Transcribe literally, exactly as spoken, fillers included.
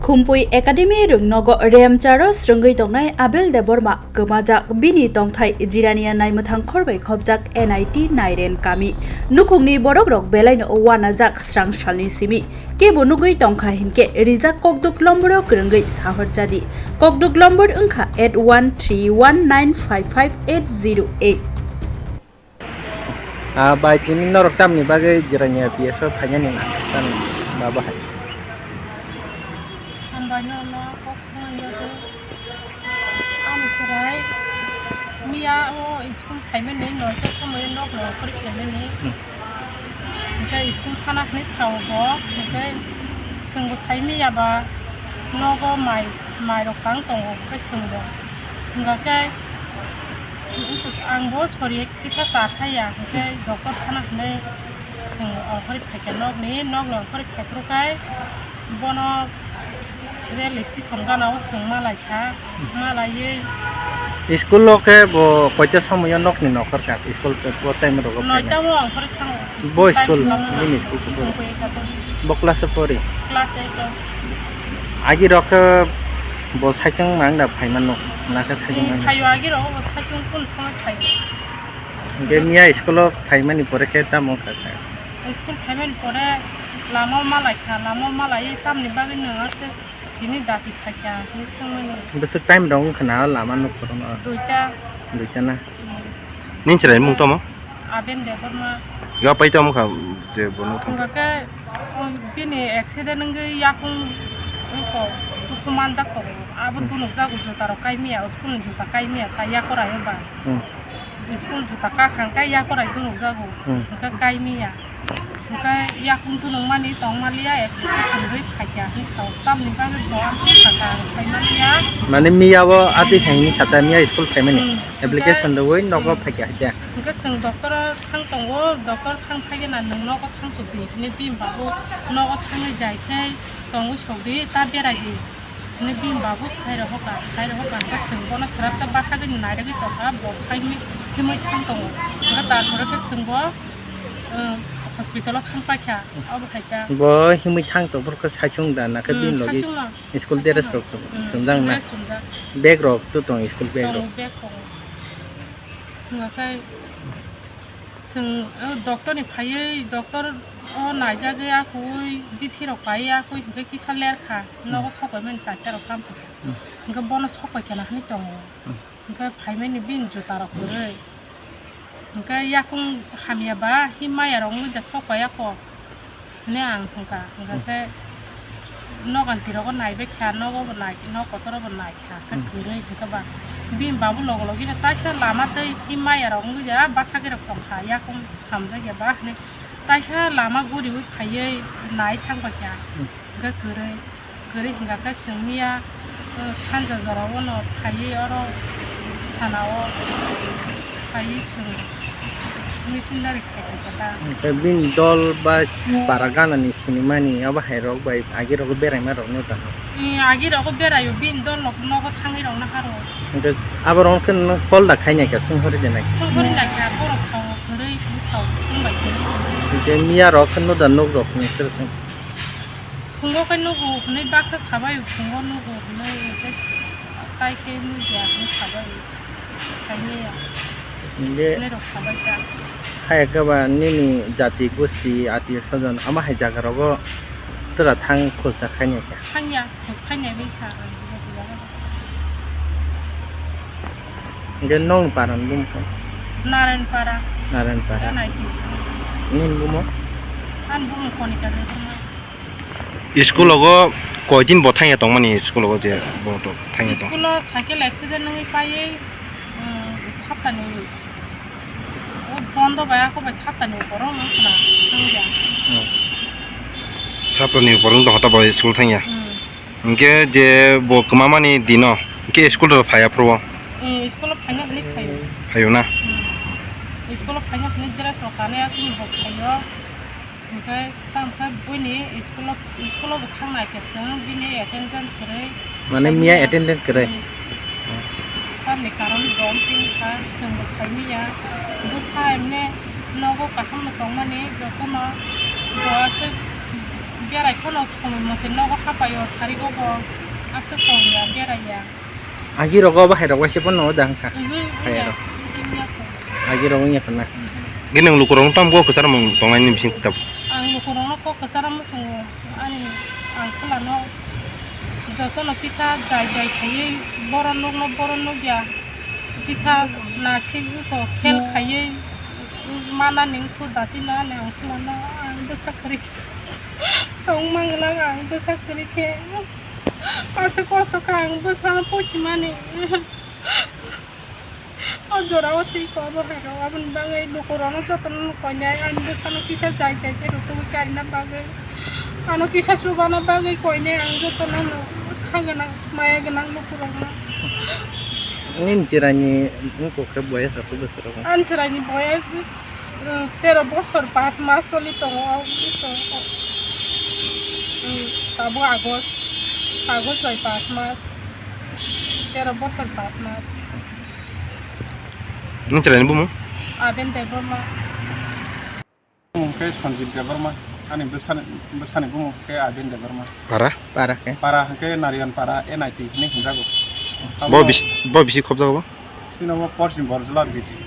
Khumpui Academy rwngnogo Remcharo srwngwi tongnai Abel Debbarma kwmajak, bini tongthai Jirania naimwthang khorbai khopjak N I T Nairen kami. Nukhungni borokrok belaino uanajak srang salni simi. Kebo nugwi tongkha hinkhe rijak kokduk lomboro kwrwngwi sahor chadi. Kokduk lombor wngkha eight one three one nine five five eight zero eight. Ah, bai, tini norok tamni bagwi Jirania P S o phainani tamni ba bahai? Hambai norokno kok swkang ya de. Ani chwrai miya o school phaimani, noita somoi nok no okhorwi phaimani. Hmm. Hwnkhe school thana hwnwi sao bo, hwnkhe chwngbo sai miya ba nogo mai, mairok tang tongo, hwnkhe chwngbo. Hwnkha khe ang bo sori kisa cha thaya, hwnkhe doctor thana hwnwi chwng okhorwi phaikha nokni, nokni okhorwi phaiphuru khe bono rail station gana o chwng malaikha, malaiwi. School o khe bo koita somoi o nokni nokhor kha, school o time rogo phainai? Noita o okhorwi thango. Bo school, bini school kuphur? Bo class o pori? Class eight o. Agi rok khe bo cycle mang da phaimano, na khe cycle mang? Phaio agi rok bo cycle kun phone phaio. Hwnkhe miya school o phaimani pore khe tamo wngkha sa? School phaimani pore lama o malaikha, lama o malaiwi tamni bagwi nwng aswk tini dati phaikha hinwi swngmani. Bwswk time rok wngkha na lama nukhorokno? Duita. Duita na? Hmm. Nini chwrai mung tamo? Aben Debbarma. Yapai tamo kha je bono thang. Hwnkha khe, um, bini accident wngwi yakung eko dukhu manjak tongo. Abo, hmm, dunukjago juta rok kai miya, school ni juta kai miya, ta yakorai o ba. Hmm. School juta kakhang kai yakorai dunukjago. Hmm. Hwnkhe kai miya. Hwnkhe yakung dunukmani tongmaliya, accident wngwi phaikha hinwi sao. Tamni bagwi bo ang sakha ang saimaliya. Mane miya bo atwi khaini sata miya school phaimani? Hmm. Application rwwi nogo, hmm, phaikha hwnkhe. Hwnkhe chwng doctor o thang tongo, doctor thang phaikhe na nwng nogo thangsok di hinwi bini babu nogo thangwi jai khe tongwi sok di, ta berai di hinwi bini babu sai rohorkha, sai rohorkha hwnkhe chwng bono swrapsa bathagwi nairogwi tongkha, bo thangwi himwi thang tongo. Hwnkhe tarpore khe chwng bo, um, hospital o thang paikha, obo hai kha. Bo himwi thang tongphuru khe saichung da, nakhe, hmm, bini logi saichung no. School dress rok chum-, hmm, chumjak na? School dress chumjak. Bag rok to tong, school bag rok? Tongo, bag tongo. Hwnkhe chwng, o, doctor ni phaiwi, doctor o naijagwi akui bithi rok paiwi akui hwnkhe kisa lerkha, hmm, nogo sok paimani charta rok tamo. Hmm. Hwnkhe bono sok paikha na hinwi tongo. Hmm. Hwnkhe phaimani bini juta rok kwrwi. Hwnkhe yakung hamya ba himaya rok wngwi da sok paiya kho. Hwnwi ang hwnkha, hwnkha khe nogan tirogo naibaikha, nogo bo nai, nok kotoro bo naikha, khe, hmm, kwrwi hwnkhe ba. Bini babu logo logino taisa lama tei himaya rok wngwi ya, bathagwi rok tongkha, yakung hamjakya ba hwnwi taisa lama guriwi phaiwi nai thangbaikha, hmm, hwnkhe kwrwi. Kwrwi hwnkha khe chwng miya, o, sanja jorao no phaiwi oro thana o phaiwi chwng missionary khai tongkha ta. Hwnkhe bini dol ba para gana ni sinimani abo hai rok bai agi rogo beraima rok no tamo? Ee, agi rogo beraio, bini dol rok nogo thangwi rok no haro. Hwnkhe abo rok khe no call da khai nai kha, swnghori de nai kha? Swnghori nai kha, borok sao kwrwi, sao chwng bai kwrwi. Hwnkhe miya rok khe no da nuk rok ni sir sing? Phungo khe nugo hwnwi baksa sabai, phungo nugo hwnwi, hwnkhe tai khe nukya hwnwi sabai, saimanya. Hwnkhe hwnwi rok sabai ta. Hayakhe ba nini jati, gusti, atiyo sojon, ama hai jaga rogo tura thang khojna khainai kha? Thangya, khoj khainai bai kha ang. Hwnkhe nong paran bumung? Narayanpara. Narayanpara. N I T. Nini bumung? Ani bumung Konika Debbarma. School ogo koidin bo thangya tongmani, school ogo je bo to thangya tong? School o cycle accident wngwi paiwi, um, saptani, o bondo bai, ako bai saptani upor o wngkha na thangya. Hmm. Saptani upor wngkha hota bo school thangya? Hmm. Hwnkhe je bo kwmamani dino, hwnkhe school rok phaiya phuru o? Ee, school o phaina hwnwi phaio. Phaio na? Hmm. School o phaina hwnwi dress rok kanwi, akuni bo phaio. Hwnkhe tamo khe buini school o, school o bo thang nai khe chwng bini attendance kwrwi. Mane miya attendance kwrwi? Hmm. Tamni karon bo wng tong kha, chwng bo sai manya. Bwsa emne nogo kaham no tongmani, jotono bo aswk Berai phano somoi mote nogo hapaio, sarigo bo aswk tongya, beraiya. Agi rogo bahai rok waisa phano nogo da wngkha. Mhm, wngya. Hai rok. Wngya kho. Agi rogo wngya kho na. Mhm. Gini lukurok tamo kok kwchar mung tongnai ni bising tab. Ang lukurokno kok kwcharo muchungo, ani ang salano jotono kisa jai jai khaiwi, boron nukno boron nukya, kisa nasik wngkho, khel khaiwi manani wngkho, datino ani ang salano ang bwsa kwrwi khe tongma gwnang, ang bwsa kwrwi khe aswk kosto kha ang bwsano pusimani. O jora o swi ko bo hai rok, aboni bagwi lukurokno jotono no koinai, ani bwsano kisa jai jai khe rwtugwi karina bagwi, ano kisa chubana bagwi koinai ang jotono no kha gwnang, maya gwnang lukurokno. Nini chwraini wngkha khe boyes rok bwswk rok? Ani chwraini boyes, uh, tero bosor pas mas choli tongo, o, o, o, um, tabuk August, August bai pas mas, tero bosor pas mas. Nini chwraini bumung? Aben Debbarma. Bumung khe Sanjib Debbarma, ani bwsani, bwsani bumung khe Aben Debbarma. Para? Para khe? Para hwnkhe Nariyan Para, N I T hinwi hwnjago. Bo bisi, bo bisi khobjago bo? Sino bo Porjim Borjla bisi.